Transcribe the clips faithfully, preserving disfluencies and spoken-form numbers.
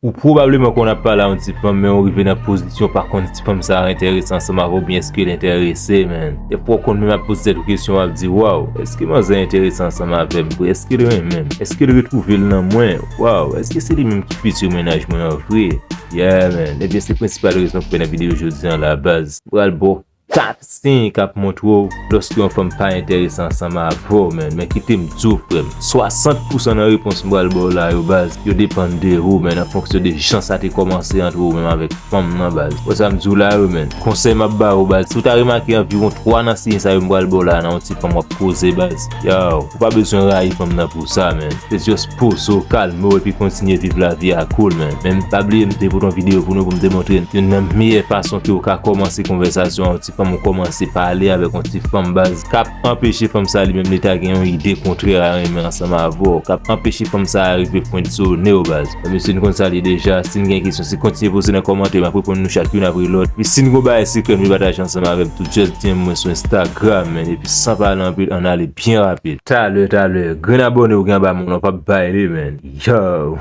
Ou pwobableman konn ap pale a yon ti fanm, men ou rive nan pozisyon w pa konn si fanm sa a enterese ansanm avè w oubyen èske l enterese, man. Dèfwa w konn menm ap poze tèt ou kesyon, w ap di, waw, èske manzè enterese ansanm avè m vre? Èske l renmen m? Èske l retwouve l nan mwen? Waw, èske se li menm ki fiti mennaj mwen an vre? Yeah, man. Ebyen, se prensipal rezon k fè nan videyo jodi a la, baz. M pral ba w kat siy k ap montre w lòske yon fanm pa enterese ansanm avè w, man. Men kite m di w, frè m, swasant pousan nan repons m pral ba w la yo, baz, yo depann de ou, man, an fonksyon de jan sa te kòmanse ant ou menm avèk fanm nan, baz. Wè sa m di w la yo, man. Konsèy m ap ba w, baz, si w ta remake anviwon twa nan siy sa yo m pral ba w la nan yon ti fanm w ap poze, baz, yow, ou pa bezwen rayi fanm nan pou sa, man. Se just poze w, kalme w epi kontinye viv lavi a cool, man. Men pa bliye m te pote yon videyo pou nou pou m te montre youn nan meyè fason ke w ka kòmanse konvèsasyon a yon ti fanm, ou kòmanse pale avèk yon ti fanm, baz, k ap anpeche fanm sa li menm li ta gen yon ide kontrè a renmen ansanm avè w, k ap anpeche fanm sa a rive pwent sou ne w, baz. Mesye, n konn sa li deja, si n gen kesyon, se kontinye poze nan kòmantè, m ap reponn nou chak youn apre lòt. Epi si n gon bagay sekrè nou vle pataje ansanm avè m tou, just D M mwen sou Instagram, man. Epi san pale anpil, ann ale byen rapid. Talè, talè, grenn abòne ou gen anba men w lan, w p ap bay li, man. Yow!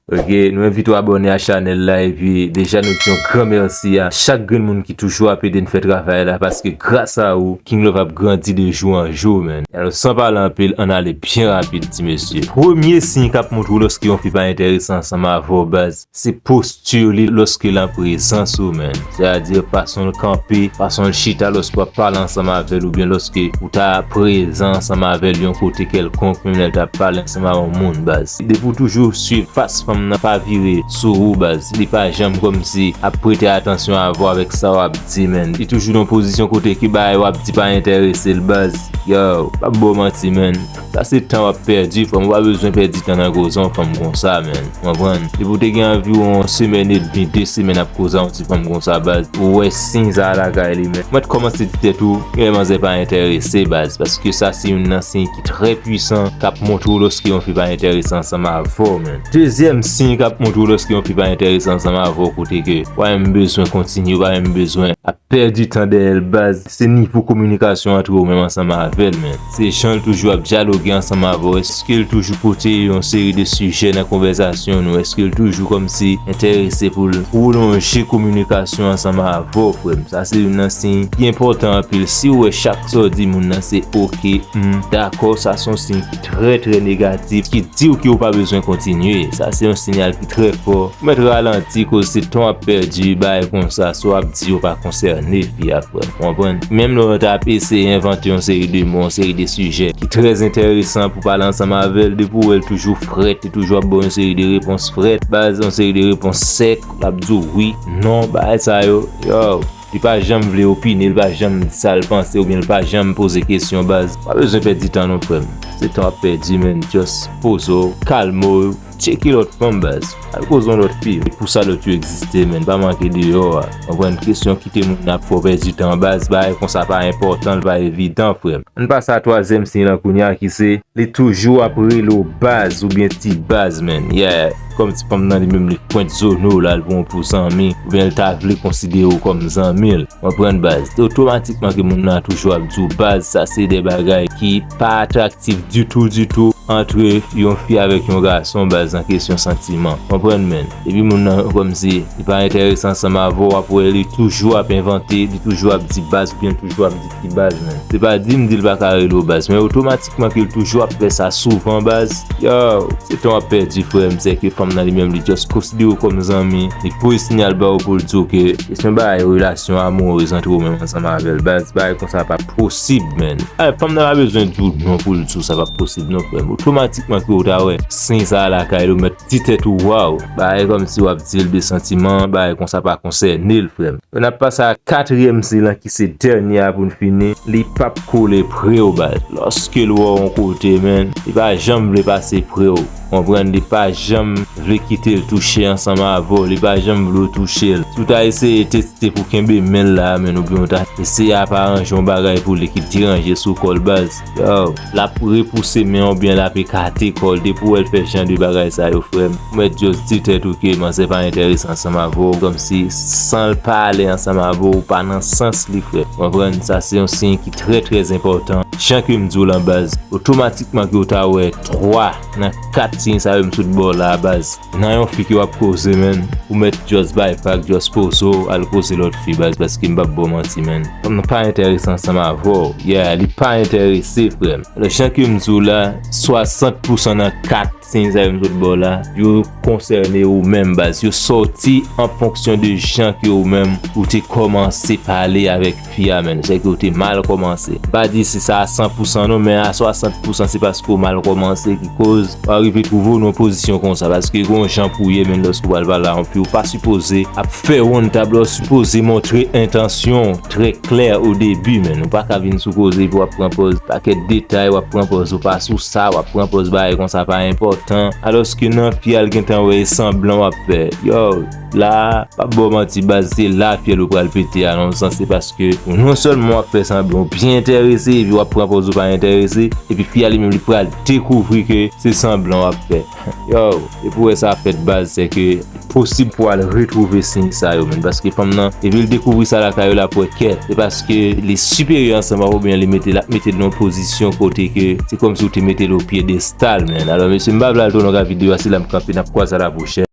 Ok, nou envite w abòne a chanèl la, epi deja nou di yon gran mèsi a chak grenn moun ki toujou ap ede n fè travay la, paske gras a ou, King Love ap grandi de jou an jou, man. Alò, san pale anpil, ann ale byen rapid, ti mesye. Premye siy k ap montre w lòske yon fi pa enterese ansanm avè w, baz, se posti li lòske l an prezans ou, man. Sètadi, fason l kanpe, fason l chita lòske w ap pale ansanm avè l, oubyen lòske ou ta prezan ansanm avè l yon kote kèlkonk, menm lè l t ap pale ansanm a yon moun, baz. Depi w toujou swiv fas fanm nan pa vire sou ou, baz, li pa janm kòmsi ap prete atansyon avè w avèk sa w ap di, man. Li toujou nan pozisyon kote ke bagay w ap di pa enterese l, baz. Yow, p ap ba w manti, man. Sa se tan w ap pèdi, frè m. Ou pa bezwen pèdi tan nan koze yon fanm konsa, man. Ou konprann? Depi w te gen anviwon yon semèn edmi, de semèn ap koze a yon ti fanm konsa, baz, ou wè siy sa a lakay li, man. Ou mèt kòmanse di tèt ou, gen lè manzè pa enterese, baz, paske sa se youn nan siy ki trè pwisan k ap montre w lòske yon fi pa enterese ansanm avè w, man. Dezyèm siy k ap montre w lòske yon fi pa enterese ansanm avè w, kote ke ou pa menm bezwen kontinye, ou pa menm bezwen ap pèdi tan dèyè l, baz, se nivo kominikasyon antre ou menm ansanm avè l, man. Se jan l toujou ap dyaloge ansanm avè w. Èske l toujou pote yon seri de sijè nan konvèsasyon nou? Èske l toujou kòmsi enterese pou l pwolonje kominikasyon ansanm avè w, frè m? Sa se youn nan siy ki enpòtan anpil. Si w wè chak sa w di moun nan se oke, m dakò, sa se yon siy ki trè, trè negatif, ki di w ke w pa bezwen kontinye. Sa se yon siyal ki trè fò. Ou mèt ralanti, koz se tan w ap pèdi, bagay konsa, sa w ap di yo pa konsène fi a, frè m. Ou konprann? Menm lè w ta ap eseye envante yon seri de mo, yon seri de sijè ki trè enteresan pou pale ansanm avè l, depi w wè l toujou frèt, li toujou ap ba w yon seri de repons frèt, baz, yon seri de repons sèk, l ap di w wi, non, bagay sa yo, yow. Li pa janm vle opine, li pa janm di sa l panse, oubyen li pa janm poze kesyon, baz. Pa bezwen pèdi tan non, frè m. Se tan w ap pèdi, man. Just poze w, kalme w, tcheke lòt fanm, baz. Al koze yon lòt fi. E pou sa lòt yo egziste, man. Pa manke deyò a. Konprann? Kesyon kite moun nan ap fè w pèdi tan, baz. Bagay konsa pa enpòtan, li pa evidan, frè m. Ann pase a twazyèm siy lan kounye a ki se, li toujou ap rele w baz oubyen ti baz, man. Yeah. Kòmsi fanm nan li menm li pwent zone w, l al pran w pou zanmi, oubyen l ta vle konsidere w kòm zanmi l. Konprann, baz? Otomatikman ke moun nan toujou ap di w baz, sa se de bagay ki pa atraktif ditou, ditou, antre yon fi avèk yon gason, baz, nan kesyon santiman. Konprann, man? Epi moun nan kòmsi li pa enterese ansanm avè w, w ap wè li toujou ap envante, li toujou ap di baz, oubyen li toujou ap di ti baz, man. Se pa di m di l pa ka rele w baz, men otomatikman ke l toujou ap fè sa souvan, baz. Yow, se tan w ap pèdi, frè m, sèke fanm nan li menm li just konsidere w kòm zanmi, li voye siyal ba w pou l di w ke kesyon bagay relasyon amourez antre w menm ansanm avè l, baz, bagay konsa pa posib, man. Ay, fanm nan pa bezwen di w non pou l di w sa pa posib non, frè m. Otomatikman ke w ta wè siy sa a lakay li, ou mèt di tèt ou, waw, bagay kòmsi w ap di l de santiman, bagay konsa pa konsène l, frè m. N ap pase a katriyèm siy lan ki se dènye a pou n fini, li p ap kole pre w, baz. Lòske l wè w yon kote, man, li pa janm vle pase pre w. Konprann, li pa janm vle kite l touche ansanm avè w, li pa janm vle w touche l. Si w ta eseye teste pou kenbe men l la, man, oubyen w ta eseye ap aranje yon bagay pou li ki deranje sou kò l, baz, yow, l ap repouse men w oubyen l ap ekate kò l. Depi w wè l fè jan de bagay sa yo, frè m, ou mèt just di tèt ou ke manzè pa enterese ansanm avè w, kòmsi san l pale ansanm avè w, ou pa nan sans li, frè m. Konprann? Sa se yon siy ki trè, trè enpòtan. Jan ke m di w lan, baz, otomatikman ke w ta wè twa nan kat siy sa yo m sot ba w la, baz. Nan yon fi ke w ap koze, menn, ou mèt just bay vag, just poze w, al koze lòt fi, baz, paske m p ap ba w manti, menn. Fanm nan pa enterese ansanm avè w. Yeah, li pa enterese, frè m. Alò, jan ke m di w la, swasant pousan nan kat siy sa yo m sot ba w la, yo konsène ou menm, baz. Yo sòti an fonksyon de jan ke ou menm ou te kòmanse pale avèk fi a, menn. Se ke ou te mal kòmanse. M pa di se sa a san pousan non, men a swasant pousan se paske ou mal kòmanse ki koz w rive twouve w nan yon pozisyon konsa. Paske gen yon jan pou w ye, menn, lòske w pral pale a yon fi, ou pa sipoze ap fè wonn tab la, ou sipoze montre entansyon w trè klè o debi, menn. Ou pa ka vin sou koze epi w ap pran pòz pakèt detay, w ap pran pòz ou pa sou sa, w ap pran pòz bagay konsa pa enpòtan. Alòske nan fi a, l gentan wè e sanblan w ap fè. Yo, la, m p ap ba w manti, baz, se la fyèl ou pral pete a, nan yon sans, se paske ou non sèlman w ap fè sanblan ou byen enterese, epi w ap pran pòz ou pa enterese, epi fi a li menm li pral dekouvri ke se sanblan w ap fè. Yo, epi w wè sa ap fèt, baz, se ke posib pou w al retwouve siy sa yo, menn, paske fanm nan, epi l dekouvri sa lakay ou, l ap wè kèt, se paske li siperyè ansanm avè w, oubyen li mete, l ap mete l nan yon pozisyon kote ke se kòmsi w te mete l o pyedestal, menn. Alò, mesye, m pa vle al twò longa videyo a, se la m kanpe, n ap kwaze a la pwochèn.